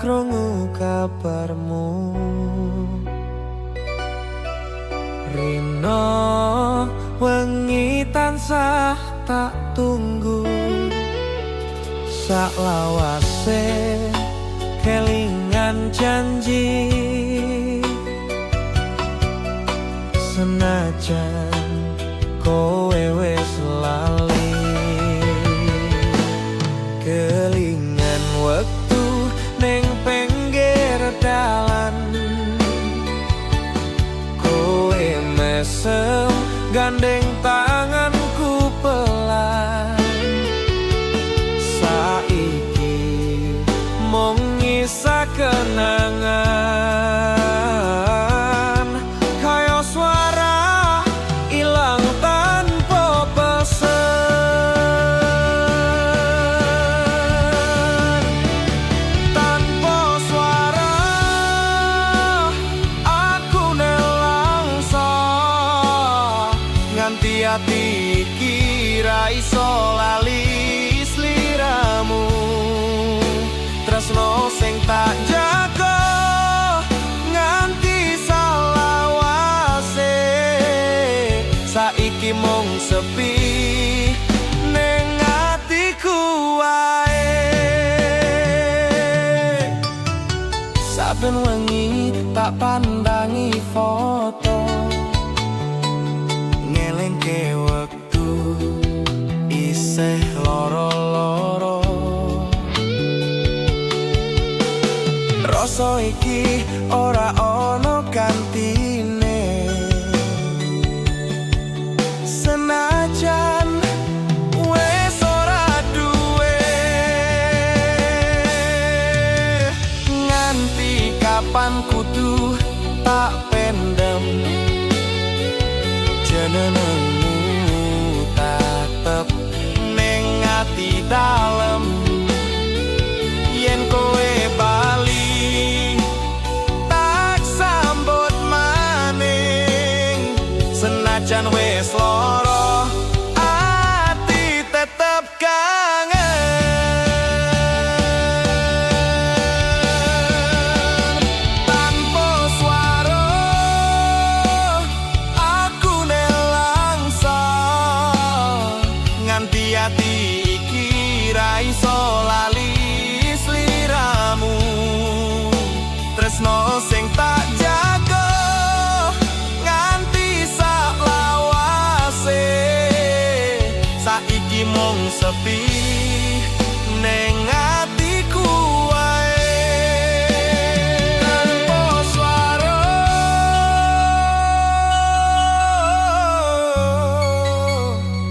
Krungu kabarmu. Rino wengi tansah tak tunggu. Saklawase kelingan janji. Senajan kowe wis lali. Kelingan wektu ning pinggir dalan. Kowe mesem gandeng tanganku pelan. Saiki mung nyisa kenangan. Kaya suara ilang tanpa pesen. Tanpa suara aku nelangsa. Nganti ati iki ra iso lali sliramu. Tresno sing tak jaga nganti salawase. Saiki mung sepi ning atiku wae. Saben wengi tak pandangi foto. Ngelingke wektu isih loro-loro. Rasa iki ora ana gantine. Senajan wis ora duwe. Nganti kapan kudu tak pendem. Jenengmu tetep ning ati dalem. Yen kowe bali tak sambut maning. Senajan wis loro ati tetep kangen. Tanpa suara aku nelangsa. Nganti ati iki ra iso lali sliramu. Tresno sing tak jaga nganti saklawase. Saiki mung sepi ning atiku wae. Tanpa suara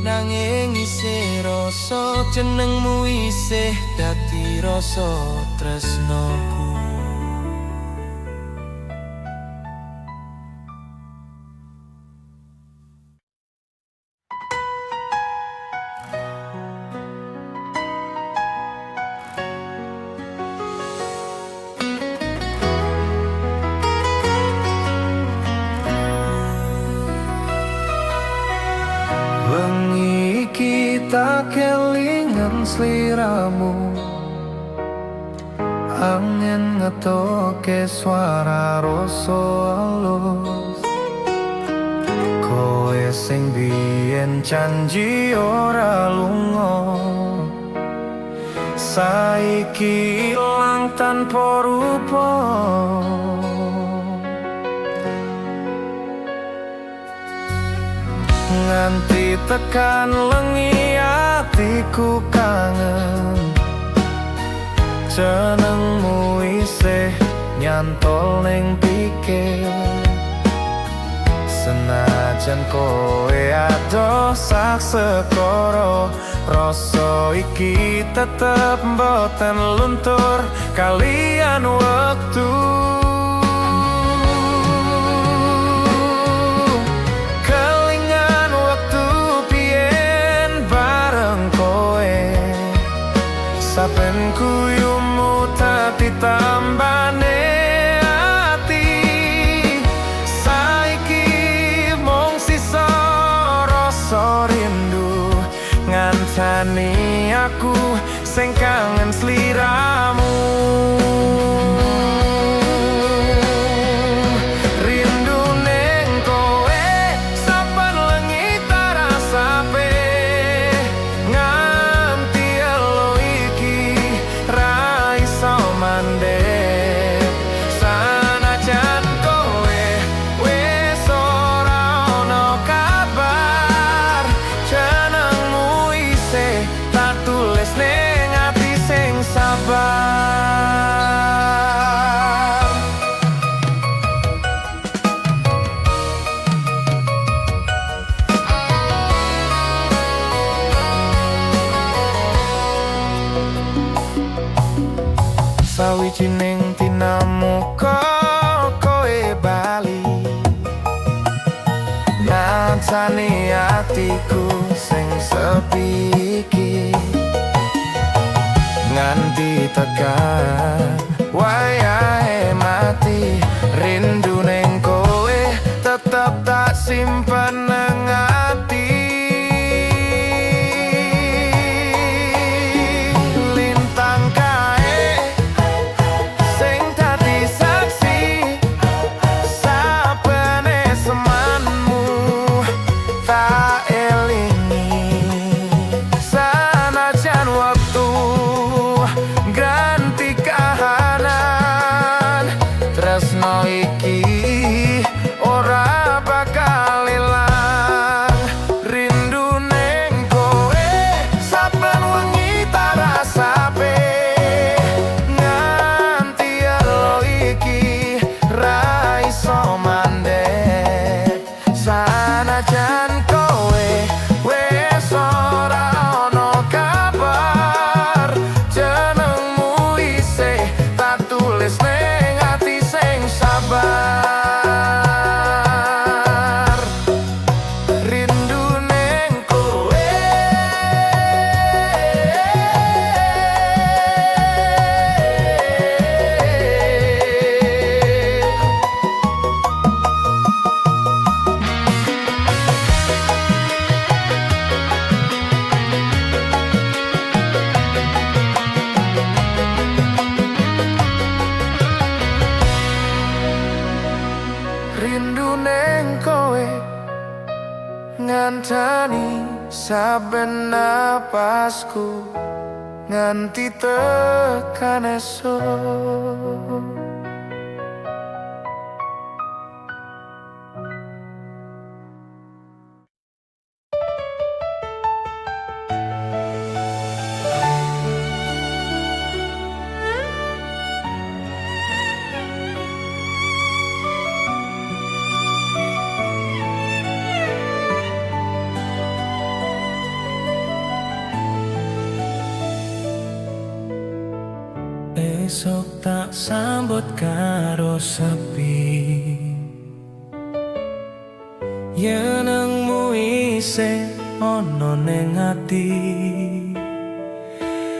nanging isih rasa jenengmu isih dadi rasa tresnoku. Wengi iki tak kelingan sliramu. Angin ngetoke suara rasa alus. Kowe sing biyen janji ora lunga. Saiki ilang tanpa rupa. Nganti tekan lengi atiku kangen. Jenengmu isih nyantol ning pikir. Senajan kowe adoh sak sekoro, rasa iki tetep mboten luntur kalian wektu. Kelingan wektu biyen bareng kowe. Saben guyumu dadi tambane ati. Saiki mung sisa rasa rindu ngancani aku sing kangen sliramu. Sawijining dina muga kowe bali, ngancani atiku sing sepi iki. Nganti tekan wayahe mati, rindu ning kowe tetep tak simpen nang ati. Lintang kae sing dadi saksi saben esemanmu tak elingi. Sanajan wektu ganti kahanan, tresno iki ora bakal ilang. Rindu ning kowe saben wengi tak rasake, nganti elo iki ra iso mandek. Sanajan kowe wis ora ono kabar, jenengmu isih tak tulis ning ati sing sabar. Rindu ning kowe. Rindu neng kowe ngancani saben napasku nganti tekan esuk. Esok tak sambut karo sepi, jenengmu isih ana ning ati.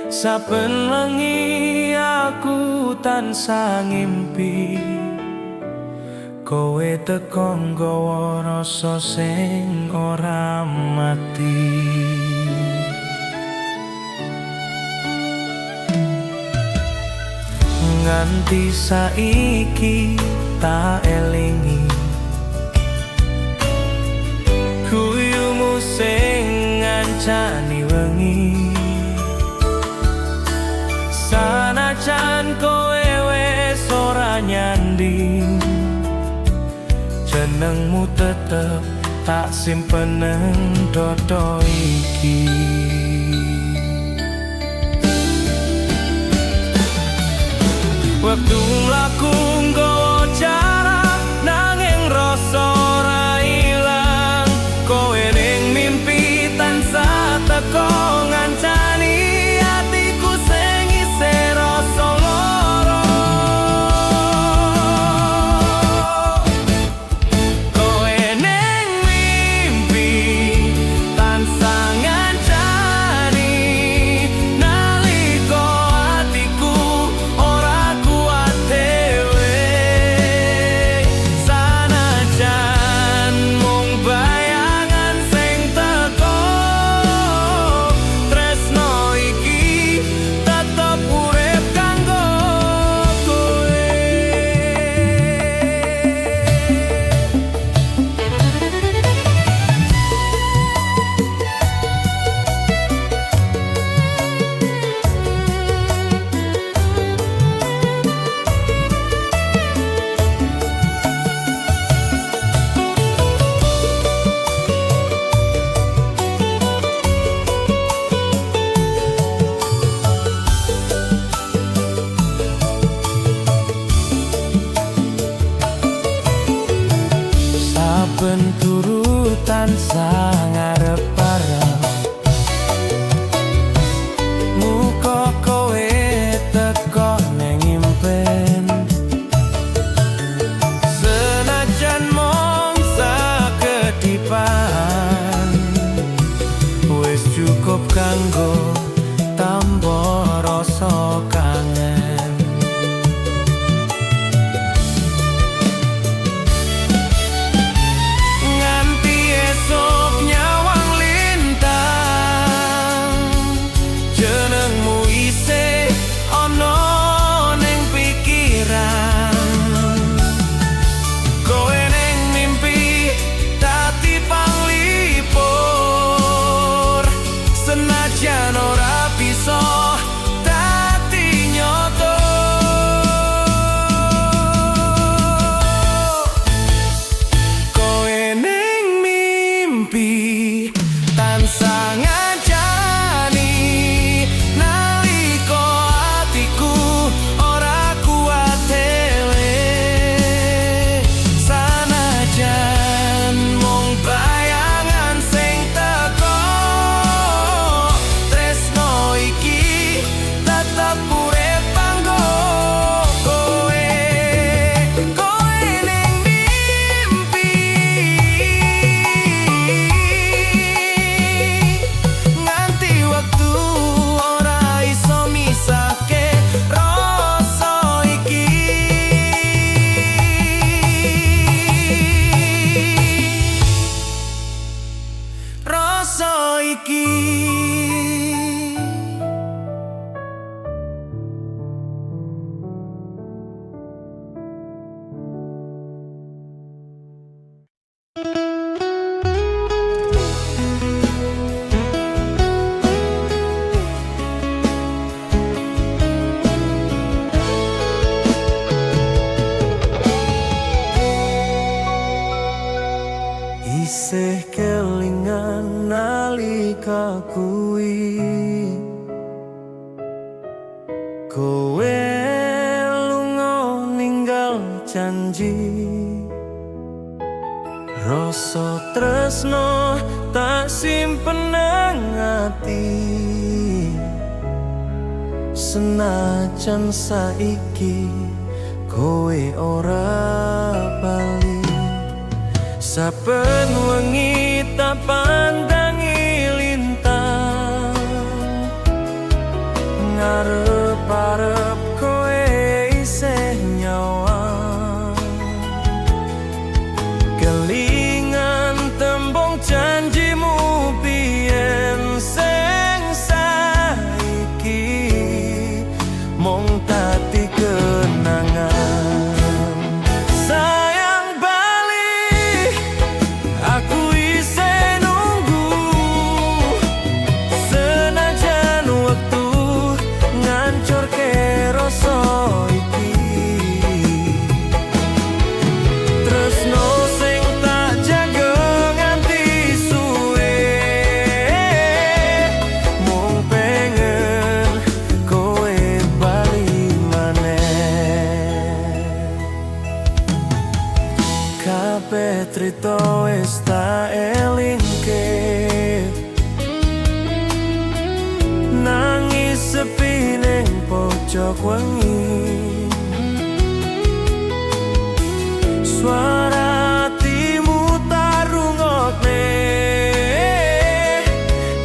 Saben wengi aku tansah ngimpi, kowe teko nggawa rasa sing ora mati. Nganti saiki tak elingi guyumu sing ngancani wengi. Sanajan kowe wis ora nyanding, jenengmu tetep tak simpen nang dodo iki. Wektu mlaku nggawa jarak, nanging rasa ora ilang. Kowe ning mimpi tansah teko ngancani atiku sing isih rasa lara. Kowe ning mimpi tansah ngancani nalika atiku ora kuat dhewe. janji. Rasa tresno tak simpen nang ati, senajan saiki kowe ora bali. Saben wengi tak pandangi lintang, ngarep-arep kowe isih nyawang. Kelingan tembung janjimu biyen, sing saiki mung dadi kenangan. Sayang bali, aku isih nunggu, senajan wektu ngancurke rasa iki. Tresno sing tak jaga nganti suwe, mung pengen kowe bali maneh. Kabeh trito wis tak elingke, nangis sepi ning pojok wengi. Suara hatimu tak rungokne,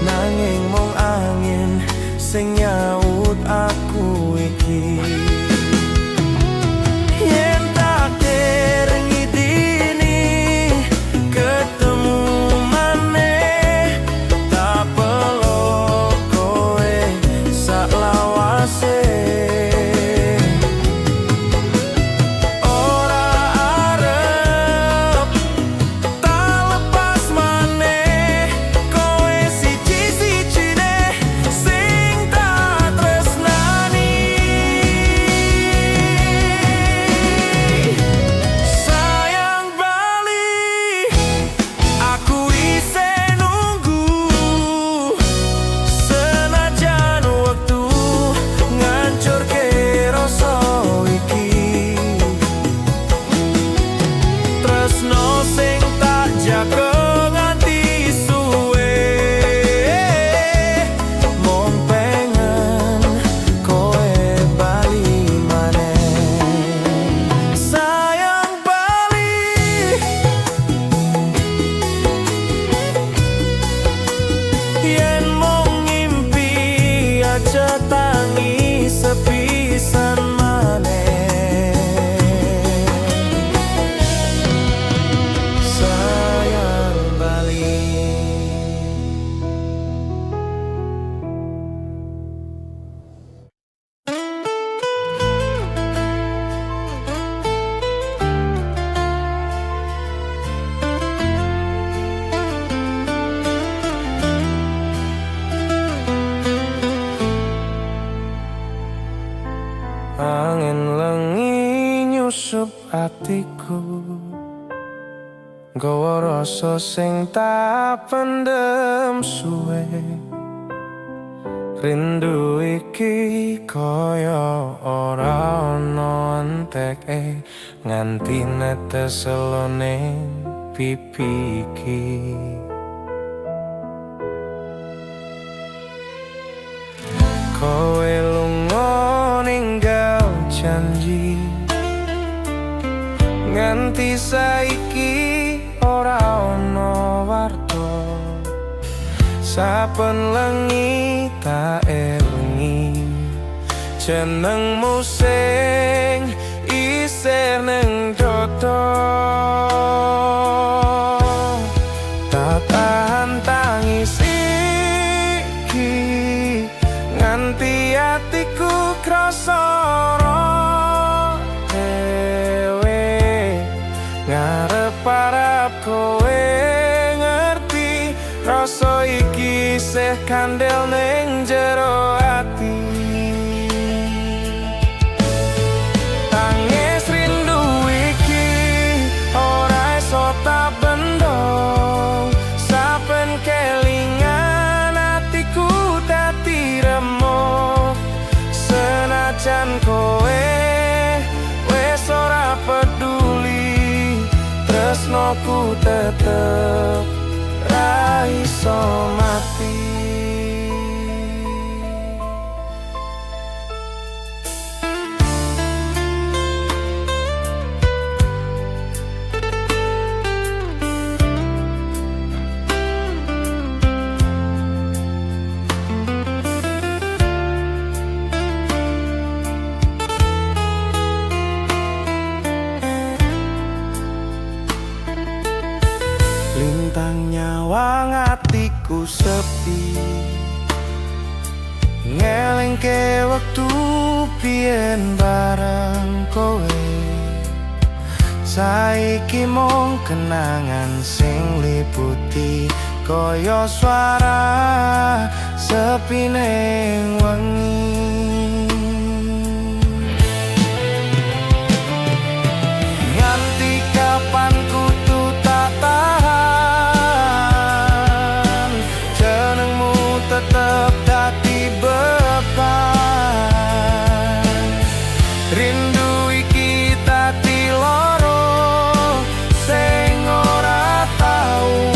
nanging mung angin sing nyaut aku iki. Yen takdir ngidini ketemu maneh, tak peluk kowe saklawase. Ora arep tak lepas maneh, kowe siji-sijine sing tak tresnani. Sayang bali, aku isih nunggu, senajan wektu ngancurke rasa iki. Tresno sing tak jaga nganti suwe, mung pengen kowe bali maneh. Sayang bali, yen mung ngimpi aja tangi sepisan maneh. Sayang bali. Angin lengi nyusup atiku, gawa rasa sing tak pendem suwe. Rindu iki kaya ora ana enteke, nganti netes elone pipi iki. Kowe lunga ninggal janji, nganti saiki ora ana warta. Saben lengi tak elingi jenengmu sing isih ning dodo. Tak tahan tangis iki, nganti atiku krasa dhewe. Ngarep-arep kowe ngerti rasa iki isih kandel ning jero ati. Tangis rindu iki ora iso tak bendong, saben kelingan atiku dadi remuk. Senajan kowe wis ora peduli, Tresnoku tetep ra iso mati. Lintang nyawang atiku sepi, ngelingke wektu biyen bareng kowe. Saiki mung kenangan sing liputi, kaya suara sepi ning wengi. Nganti kapan kudu tak tahan, jenengmu tetep dadi beban. Rindu iki dadi loro sing ora tau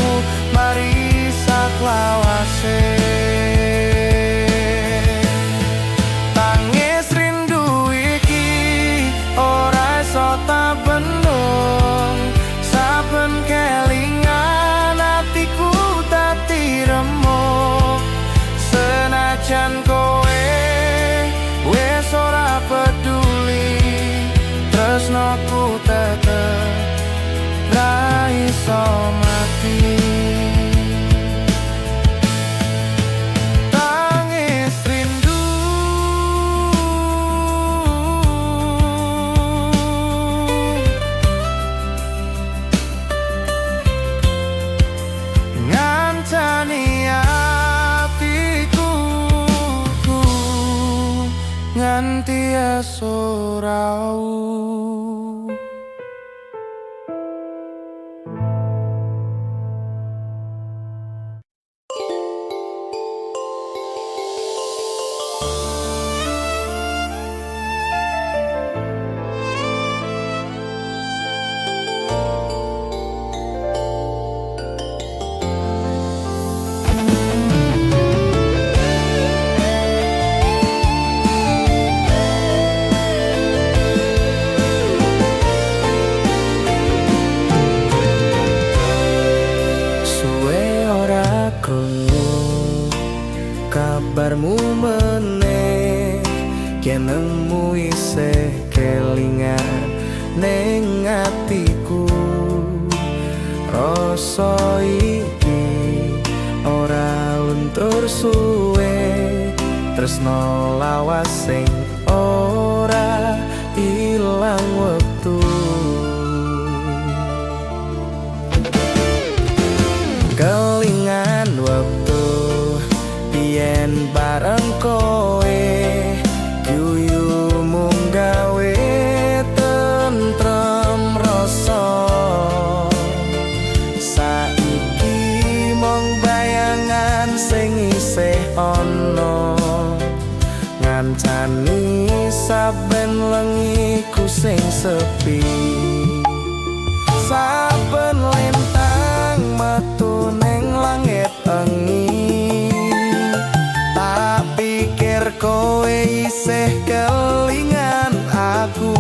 mari saklawase. Tangis rindu iki ora iso tak bendung, saben kelingan atiku dadi remuk. Senajan kowe wis ora peduli, tresnoku tetep ra iso mati. Tangis rindu ngancani atiku nganti esuk raup. Suwe ora krungu kabarmu meneh, jenengmu isih kelingan ning atiku. Rasa iki ora luntur suwe, tresno lawas sing ora ilang wektu. Kelingan wektu biyen bareng kowe, guyumu gawe tentrem rasa. Saiki mung bayangan sing isih ana, ngancani saben lengiku sing sepi. Saben lintang metu ning langit engi, tak pikir kowe isih kelingan aku.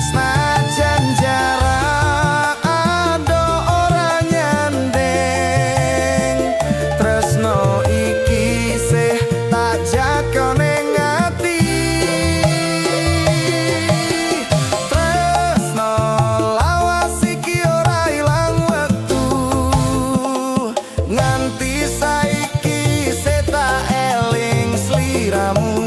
Senajan jarak adoh ora nyanding, tresno iki isih tak jaga ning ati. Tresno lawas iki ora ilang wektu, nganti saiki isih tak eling sliramu.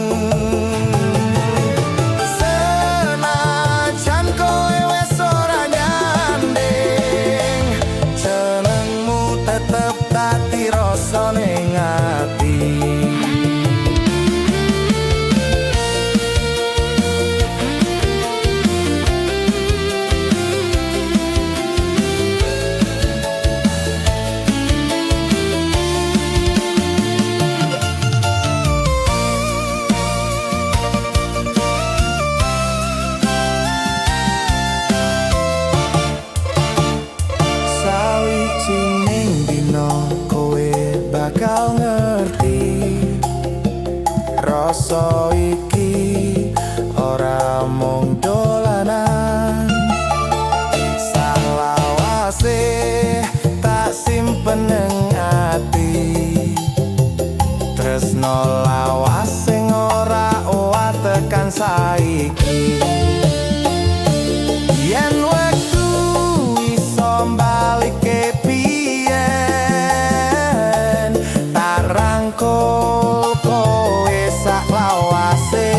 Rasa iki ora mung dolanan. Salawase tak simpen nang ati. Tresno lawas sing ora owah tekan saiki. Yen wektu iso balikke biyen, tak rangkul kowe sak lawase.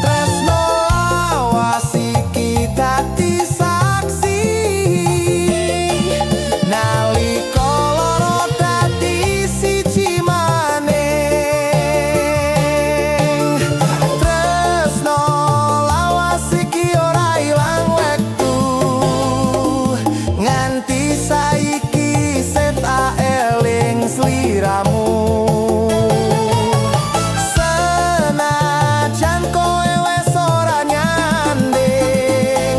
Tresno lawas iki dadi saksi nalika loro dadi siji maning. Tresno lawas iki ora ilang wektu, nganti saiki sek tak eling sliramu. Senajan kowe wis ora nyanding,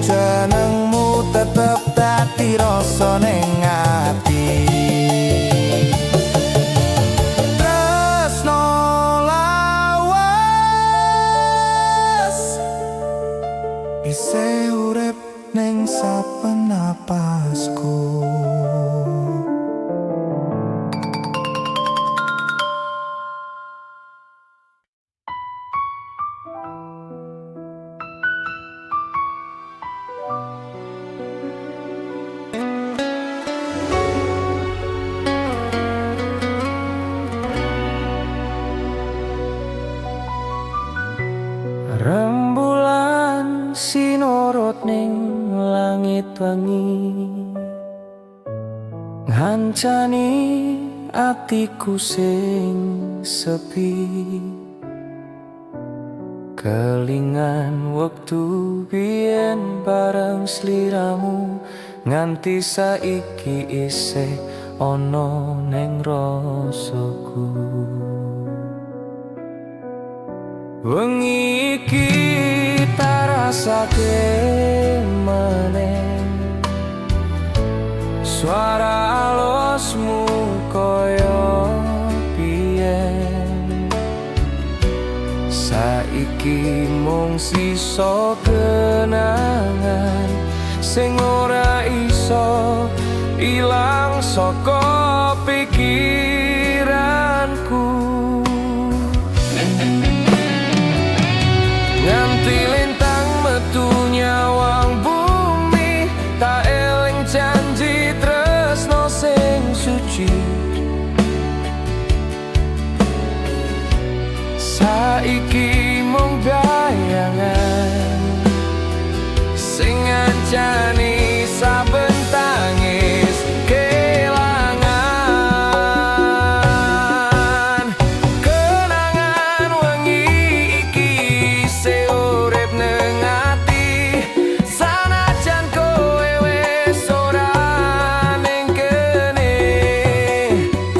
jenengmu tetep dadi rasa ning ati. Tresno lawas isih urip ning saben napasku. Rembulan sinorot ning langit wengi, ngancani atiku sing sepi. Kelingan wektu biyen bareng sliramu, nganti saiki isih ana ning rasaku. Wengi iki tak rasake meneh, suara alosmu koyo biyen. Saiki mung sisa kenangan sing ora iso ilang saka pikiranku. Nganti lintang metu nyawang bumi, tak eling janji tresno sing suci. Saiki mung bayangan sing ngancani saben tangis kelangan. Kenangan wengi iki isih urip neng ati, sanajan kowe wis ora ning kene.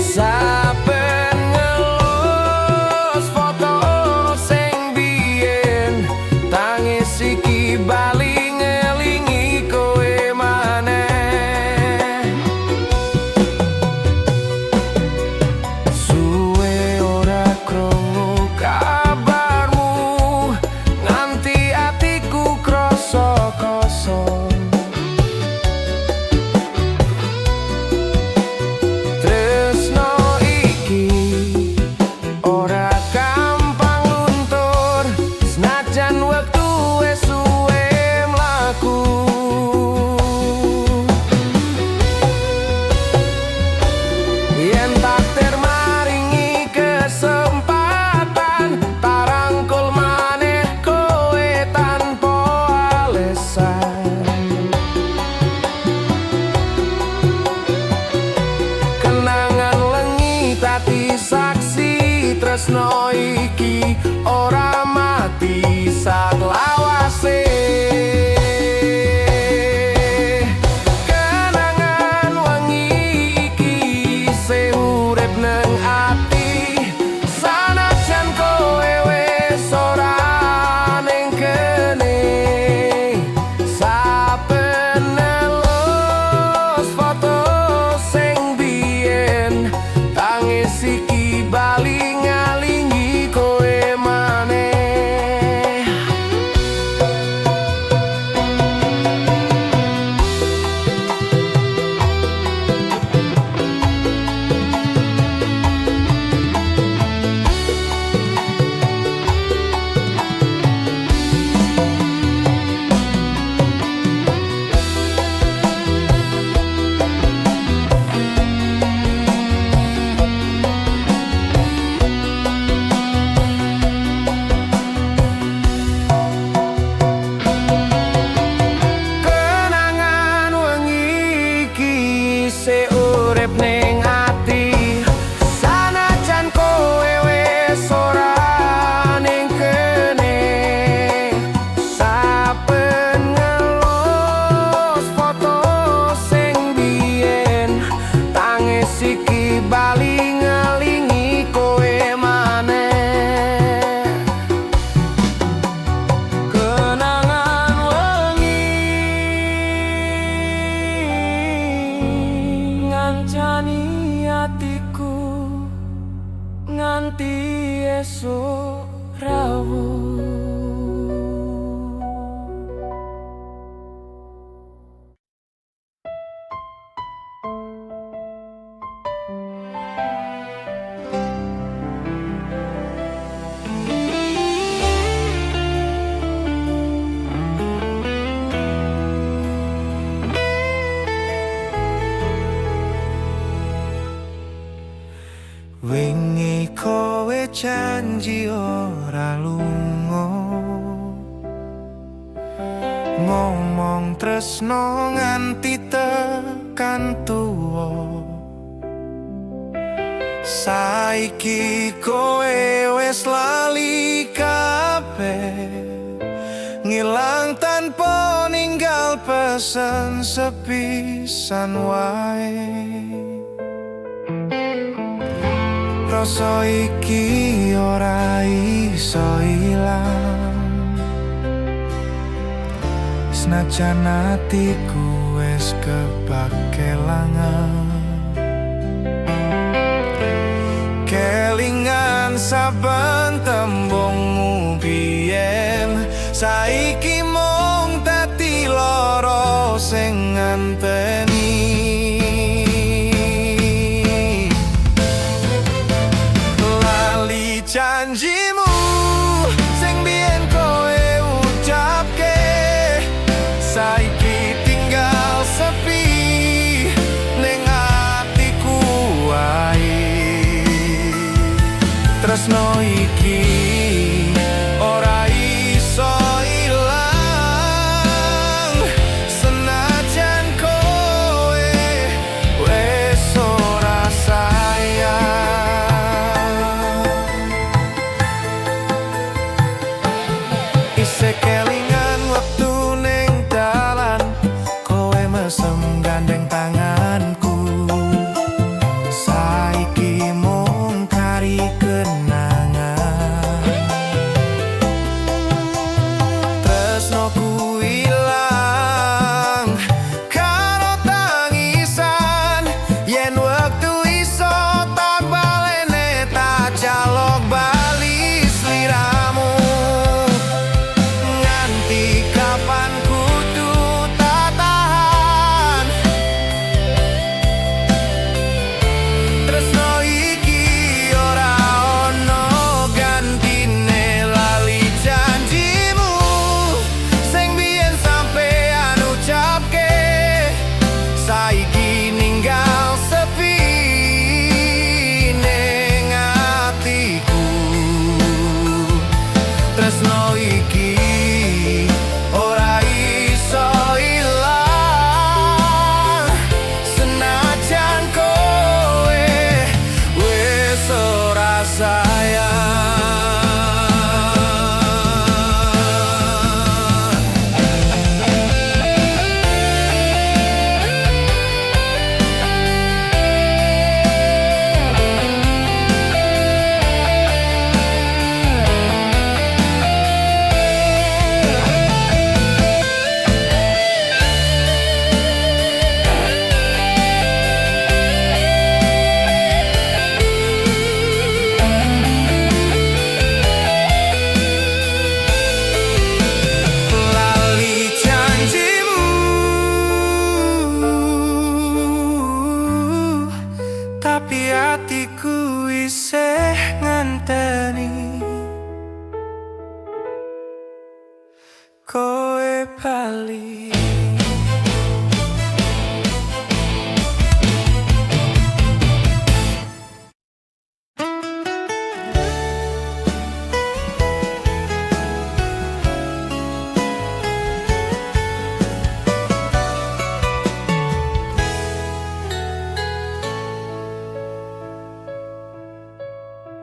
Saben ngelus foto sing biyen, tangis iki bali ngelingi kowe maneh. Suwe ora krungu kabarmu, nganti atiku krasa kosong. Tresno iki ora gampang luntur, senajan wektu wis suwe mlaku. Yen takdir maringi kesempatan, tak rangkul maneh kowe tanpa alesan. Kenangan wengi dadi saksi tresno iki ora mati saklawase. Kenangan wengi iki isih urip neng ati, sanajan kowe wis ora ning kene. Saben nelus foto sing biyen, tangis iki bali Nganti esuk rawuh. Wingi kowe janji ora lunga, ngomong tresno nganti tekan tuwa. Saiki kowe wis lali kabeh, ngilang tanpa ninggal pesen sepisan wae. Rasa iki ora iso ilang, senajan atiku wis kebak kelangan. Kelingan saben tembungmu biyen, saiki mung dadi lara sing nganteni. Lali janjimu sing biyen kowe ucapke, saiki tinggal sepi ning atiku wae. Tresno iki ora iso ilang, senajan kowe wis ora sayang. Isih kelingan wektu ning dalan, kowe mesem gandeng tanganku. Saiki mung kari kenangan. Tresnoku ilang karo tangisan, yen wektu iso tak balene, tak jaluk bali sliramu. Nganti kapan kudu tak tahan, tresno iki ora ono gantine. Lali janjimu sing biyen sampean ucapke, saiki ninggal sepi ning atiku. Tresno iki ora iso ilang, senajan kowe wis ora sayang. Lali janjimu, tapi atiku isih ngenteni kowe bali.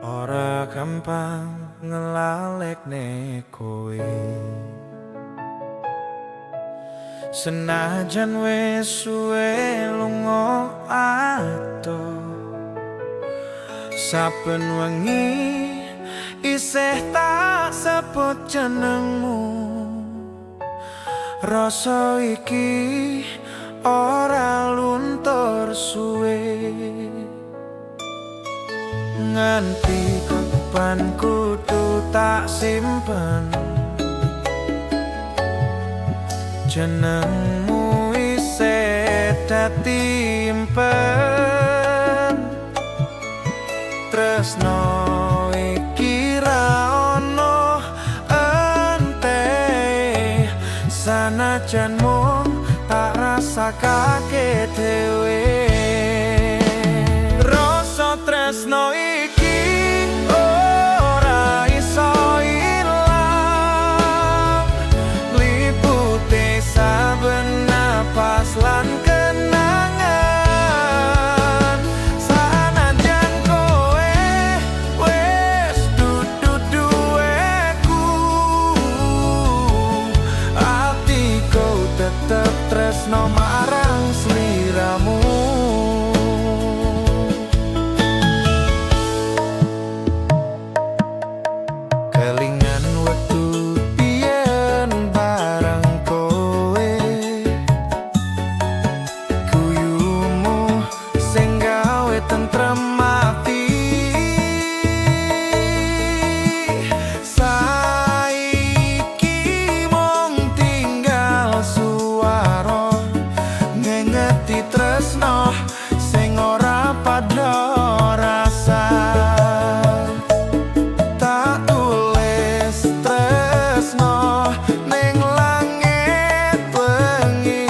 Ora gampang ngelalekne kowe, senajan wis suwe lunga adoh. Saben wengi isih tak sebut jenengmu, rasa iki ora luntur suwe. Nganti Kapan kudu tak simpen? Jenengmu isih dadi impen. Tresno iki ra ono ente, sanajan mung tak rasakake dhewe. Rasa tresno iki ora iso ilang, liputi saben napas lan kenangan. Sanajan kowe wis dudu duweku, atiku tetep tresno marang sliramu. Kelingan wektu biyen bareng kowe, guyumu sing gawe tentrem ati. Saiki mung tinggal suara ngengeti tresno sing ora padha rasa. Tak tulis tresno ning langit wengi,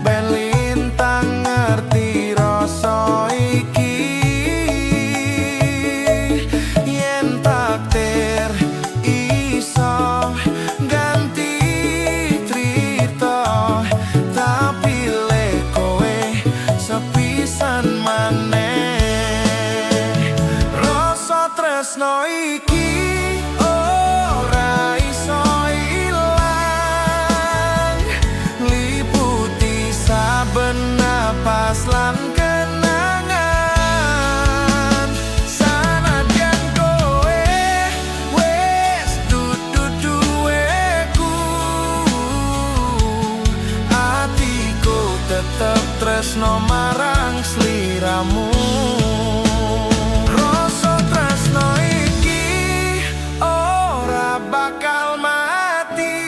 ben lintang ngerti rasa iki. Yen takdir iso ganti crita, tak pilih kowe sepisan maneh. Rasa tresno iki ora iso ilang, liputi saben napas lan kenangan. Sanajan kowe wis dudu duweku, atiku tetep tresno marang sliramu. Rasa tresno iki ora bakal mati,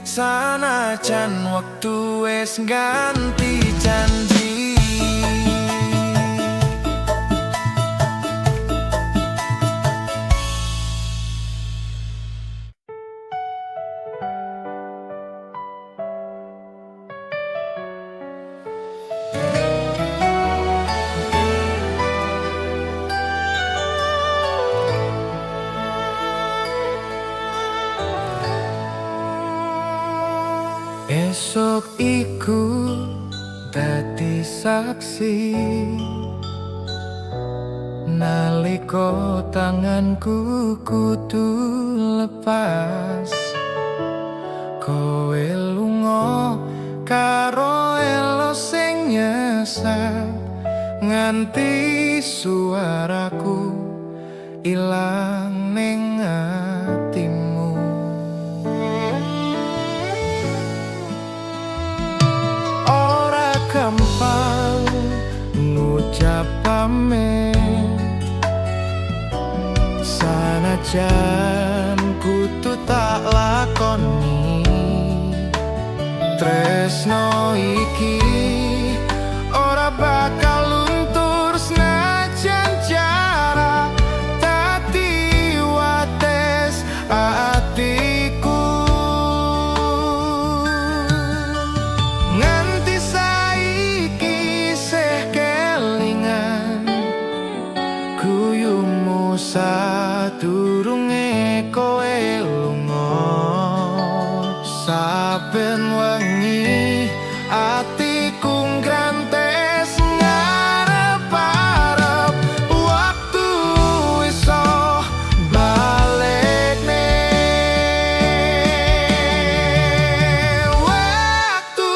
sanajan wektu wis ganti janji. Esok iku dadi saksi, nalika tanganku kudu lepas. Kowe lunga karo elo sing nyesat, nganti suaraku ilang ning atimu. Ora gampang ngucap pamit, sanajan kudu tak lakoni. Tresno iki ora bakal luntur, senajan jarak dadi wates atiku. Nganti saiki isih kelingan guyumu sadurunge kowe lunga. Saben wengi atiku nggrantes ngarep-arep waktu iso balekne. Waktu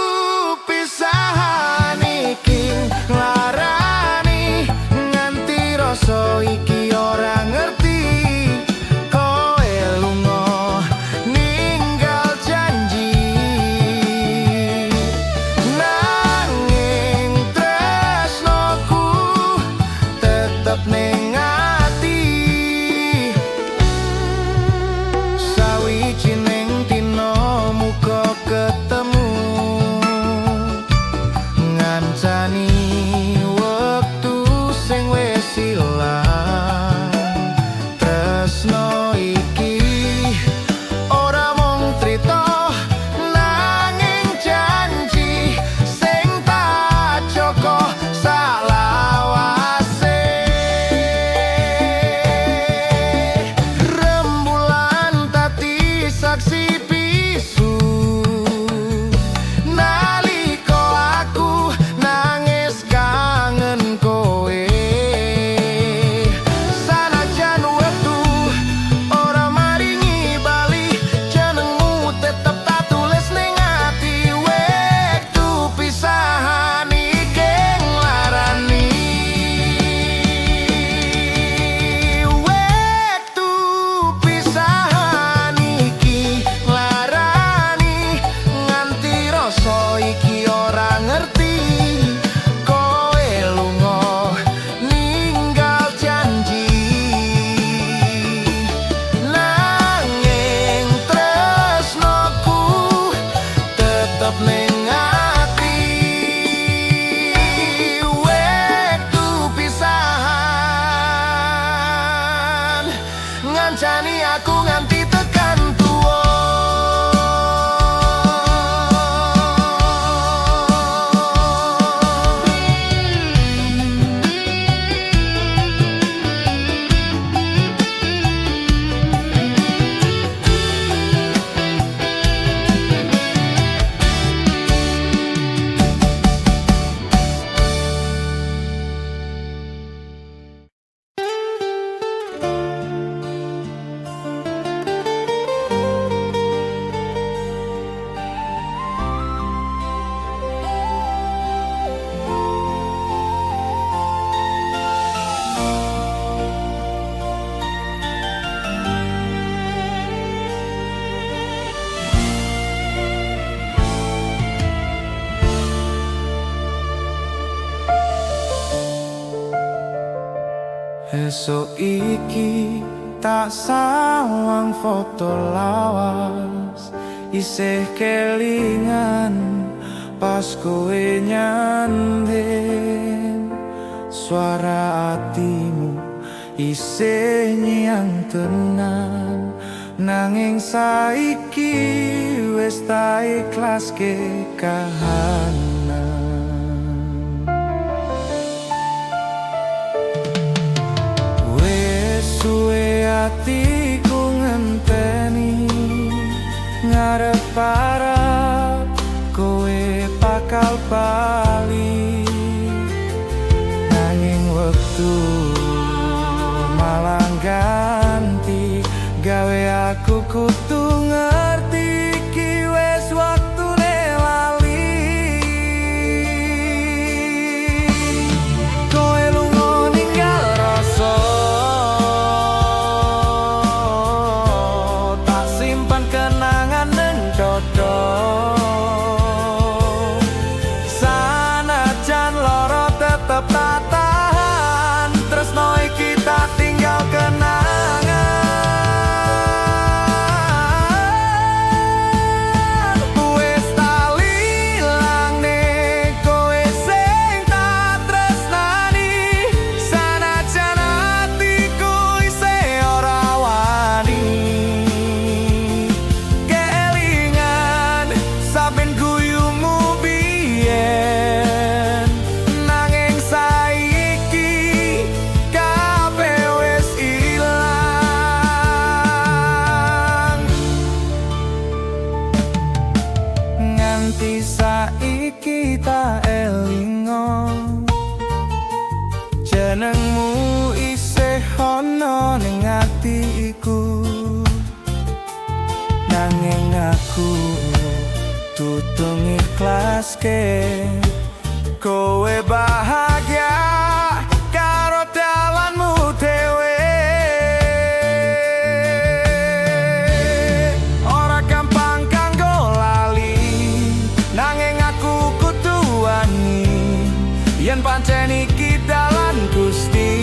pisahan iki nglarani, nganti rasa iki ora ngerti. Kowe lunga ninggal janji, nanging tresnoku tetep ning ati. Sawijining dina muga ketemu, ngancani wektu sing wis ilang. Tresno iki ora mung crita, nanging janji sing tak jaga salawase. Rembulan dadi saksi bisu nalika aku nangis kangen kowe. Sanajan wektu ora maringi bali, jenengmu tetep tak tulis ning ati. Wektu pisahan iki nglarani, wektu pisahan iki nglarani, nganti rasa iki ora ngerti. Kowe lunga ninggal janji, nanging tresnoku tetep ning ati. Wektu pisahan ngancani aku nganti tekan tuwa. Esuk iki tak sawang foto lawas, isih kelingan pas kowe nyanding. Suara atimu isih nyang tenan, nanging saiki wis tak ikhlaske kahanan. Wis suwe atiku ngenteni, ngarep-arep kowe bakal bali, nanging wektu malah ganti gawe aku kudu ngerti iki wis waktune lali. Kowe lunga ninggal rasa, tak simpan kenangan ning dodo. Sanajan loro tetep tak tahan, tresno iki tak tinggal kenangan. Wis tak ilangne kowe sing tak tresnani, sanajan atiku isih ora wani. Kelingan saben guyumu biyen, nanging saiki kabeh wis ilang. Nganti saiki tak elingo, jenengmu isih ana ning atiku, nanging aku kudu ngiklaske kowe bahagia karo dalanmu dhewe. Ora gampang kanggo lali, nanging aku kudu wani yen pancen iki dalan Gusti.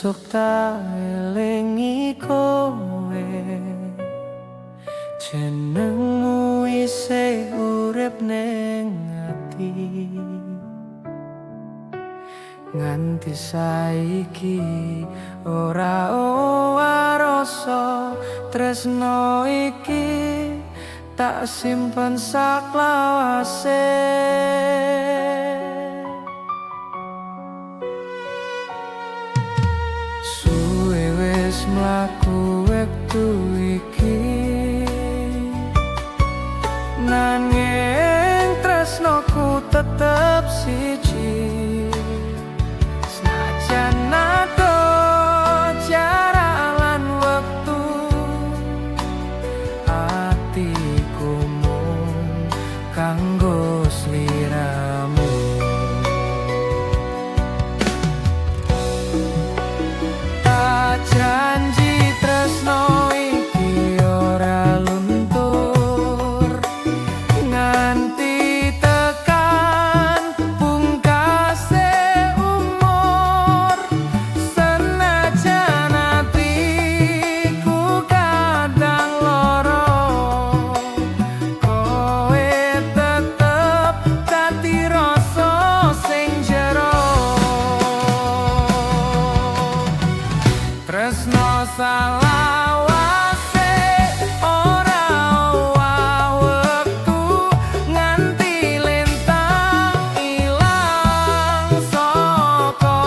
Esuk tak elingi kowe, jenengmu isih urip ning ati. Nganti saiki ora owah rasa tresno iki, tak simpen saklawase. Suwe wis mlaku wektu iki, nanging tresnoku tetep siji. Senajan adoh jarak lan wektu, atiku mung kanggo sliramu. Tak janji tresno iki ora luntur, nganti tekan pungkase umur. Senajan atiku kadang loro, kowe tetep dadi rasa sing jero. Tresno salawase ora owah wektu, nganti lintang ilang saka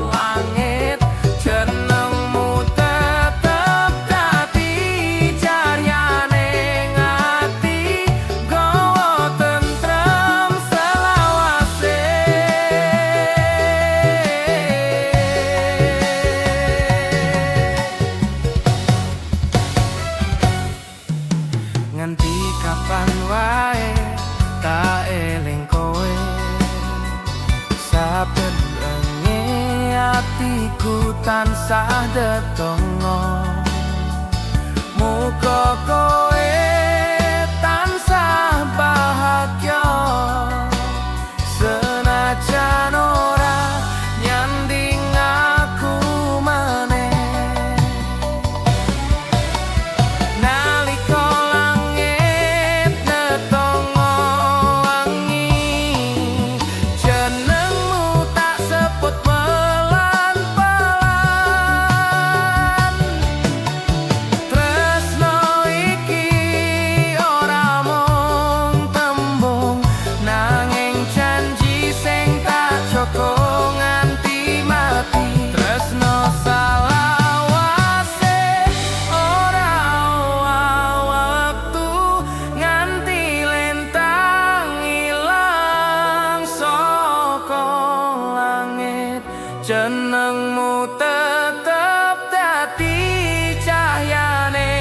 langit, jenengmu tetep dadi cahyane ati, gawa tentrem selawase. Nganti kapan wae tak eling kowe, saben wengi atiku tansah ndedonga. Muga kowe tansah bahagia, senajan ora nyanding aku maneh. Nalika langit netongo wangi, jenengmu tak sebut pelan-pelan. Tresno iki ora mung tembung, nanging janji sing tak jaga nganti mati. Tresno salawase ora owah wektu, nganti lintang ilang saka langit, jenengmu tetep dadi cahyane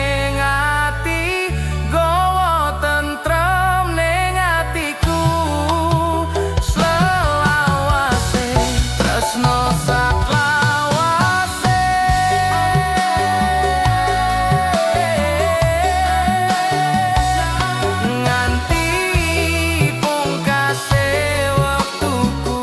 ati, gawa tentrem ning atiku selawase. Tresno saklawase nganti pungkase wektuku.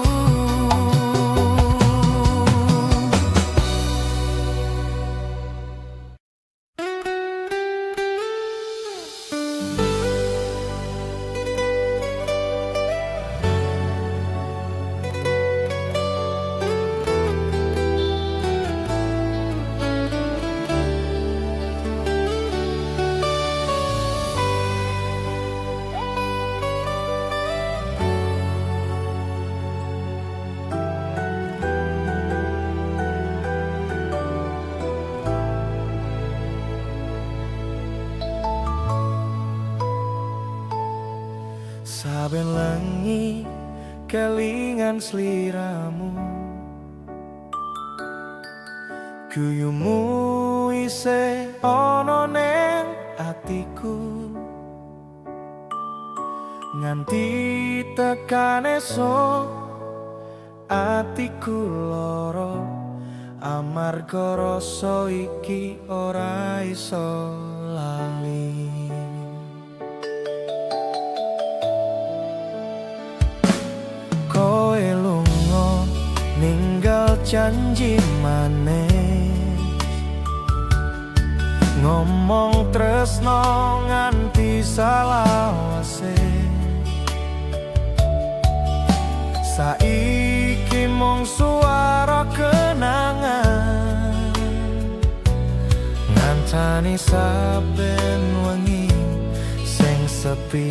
Saben lengi kelingan sliramu, guyumu isih ana ning atiku. Nganti tekan esuk atiku lara, amarga rasa iki ora iso lali. Kowe lunga ninggal janji manis, ngomong tresno nganti salawase. Saiki mung suara kenangan, ngancani saben wengi sing sepi.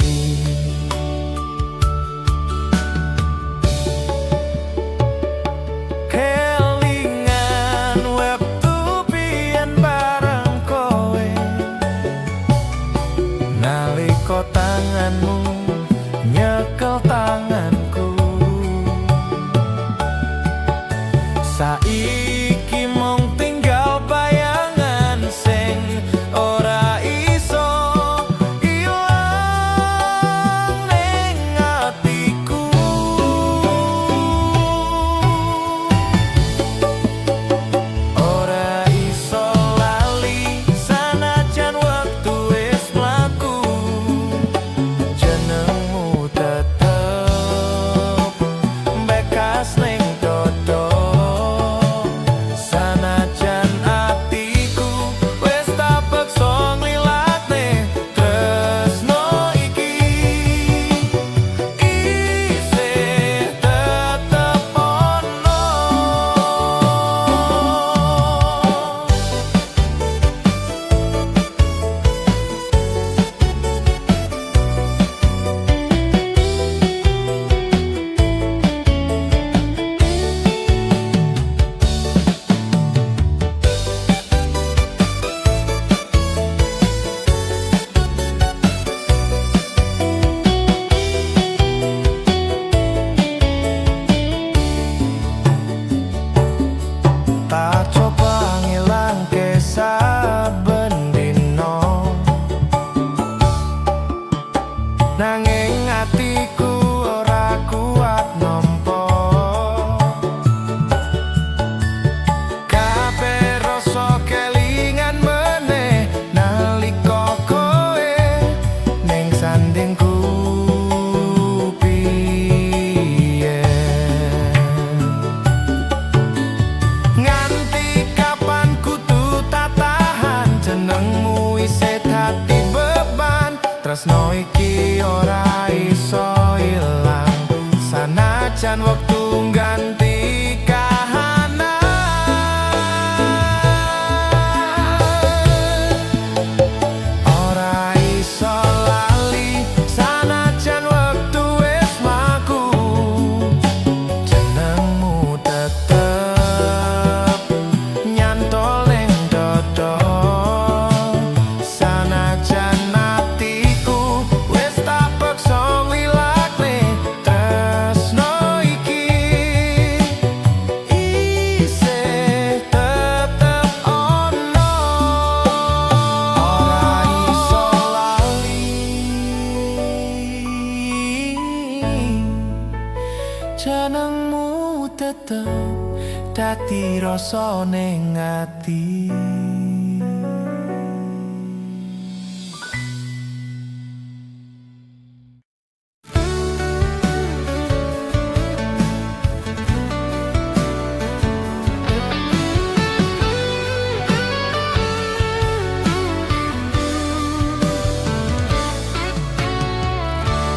Kelingan wektu biyen bareng kowe, nalika tanganmu nyekel tanganku. Saiki mung tinggal bayangan sing ora iso ilang ning atiku. Ora iso lali sanajan wektu wis mlaku, jenengmu tetep bekas ning dodo. Sanajan atiku wis tak peksa nglilakne tresno iki, isih tetep ono. Tak coba ngilangke saben dina, nanging atiku ora kuat nampa. Kabeh rasa kelingan meneh nalika kowe ning sandingku biyen. Nganti kapan kudu tak tahan, jenengmu isih dadi beban. Tresno iki ora iso ilang sanajan wektu ngganti kahanan. Ora iso lali sanajan wektu wis mlaku, jenengmu tetep nyantol ning dodo. Sanajan atiku wis tak peksa nglilakne tresno iki, isih tetep ono. Ora iso lali jenengmu tetep dadi rasa ning ati.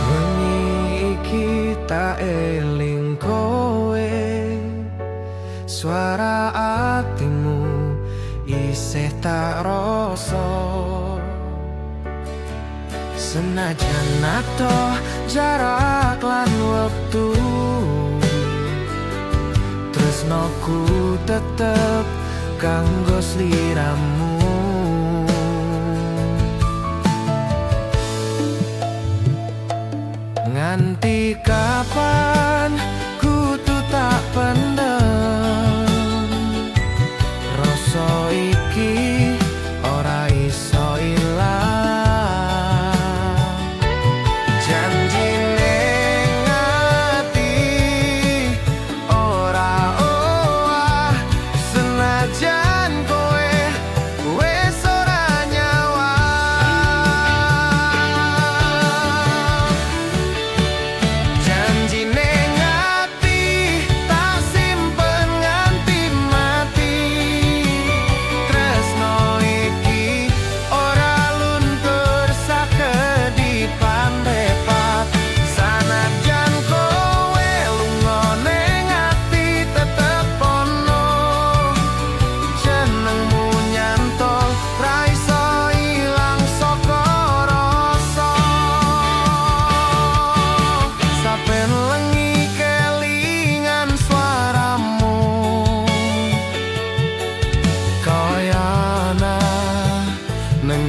Wengi iki tak eling kowe, suara atimu isih tak rasa. Senajan adoh jarak lan wektu, tresnoku tetep kanggo sliramu. Nganti kapan kudu tak pendem, rasa iki ora iso ilang. Janji ning ati ora owah, senajan kowe wis ora nyawang. Janji ning ati tak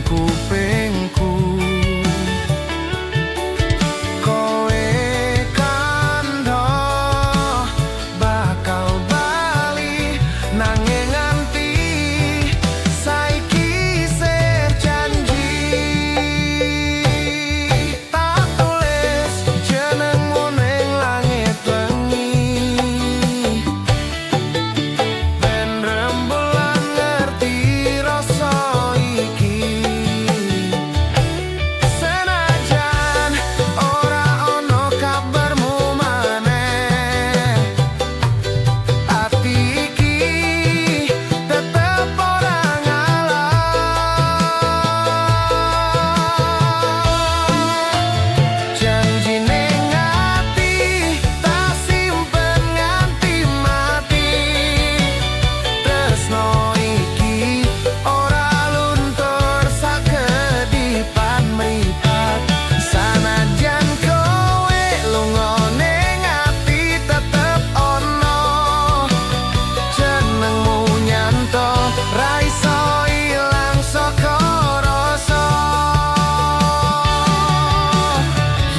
kupingku. Kowe kandha bakal bali, nanging nganti saiki isih janji. Tak tulis jenengmu ning langit wengi, ben rembulan ngerti rasa iki. Senajan ora ono kabarmu maneh, ati iki tetep ora ngalah. Janji ning ati tak simpen nganti mati. Tresno iki ora luntur sakedipan mripat. Sanajan kowe lunga, ning ati tetep ono. Jenengmu nyantol ra iso ilang saka rasa.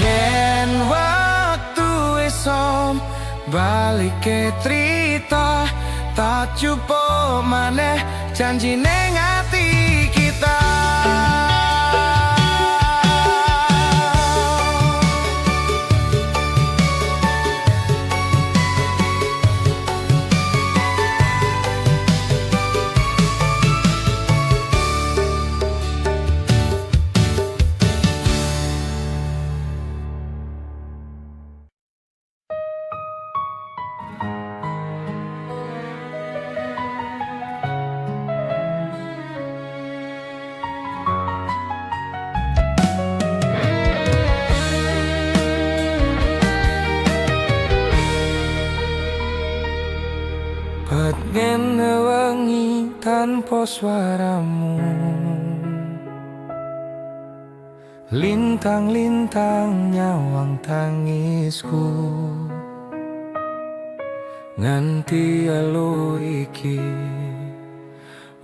Yen waktu iso balikke crita, tak jupuk maneh janji ning ati kita. Petngene wengi tanpa suaramu, lintang-lintang nyawang tangisku. Nganti elu iki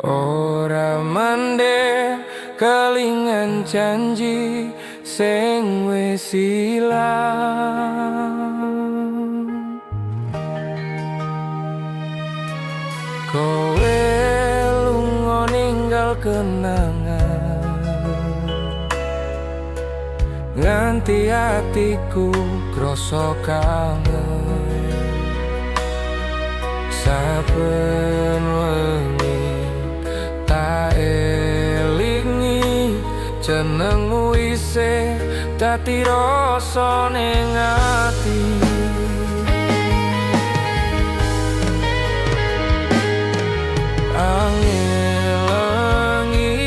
ora mandek, kelingan janji sing wis ilang. Kowe lunga ninggal kenangan, nganti atiku krasa kangen. Saben wengi tak elingi jenengmu, isih dadi rasa ning ati. Angin lengi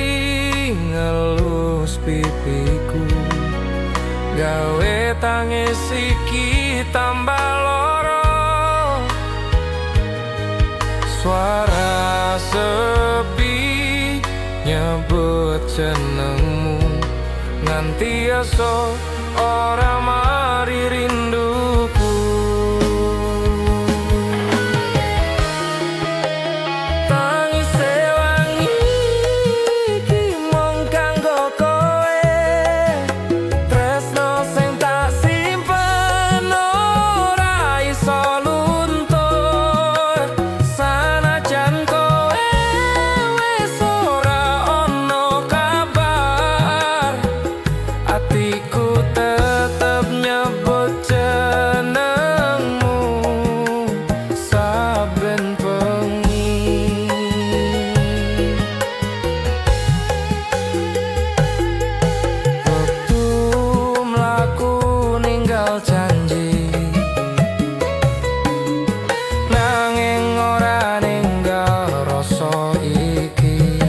ngelus pipiku, gawe tangis iki tambah loro. Suara sepi nyebut jenengmu, nganti esuk ora mari rinduku. Tangis wengi iki mung kanggo kowe, tresno sing tak simpen ora iso luntur. Sanajan kowe wis ora ono kabar, atiku tetep nyebut jenengmu saben bengi. Wektu mlaku ninggal janji, nanging ora ninggal rasa iki.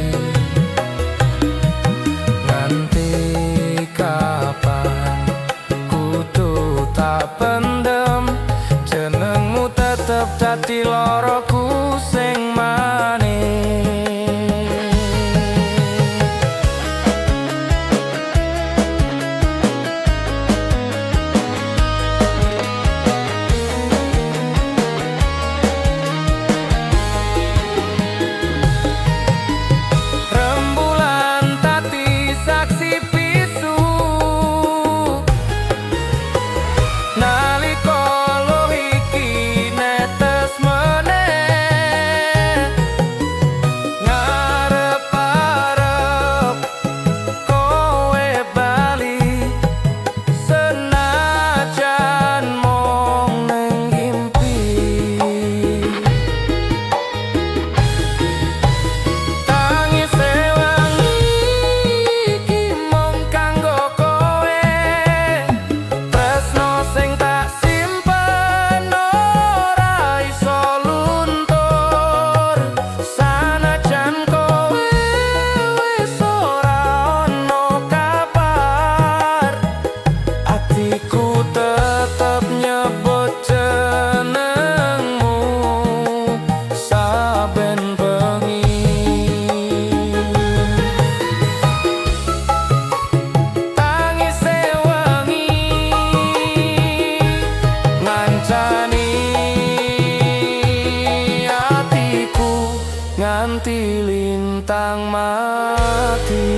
Nganti kapan kudu tak pendem, jenengmu tetep dadi loroku sing manis. Rembulan tadi ati.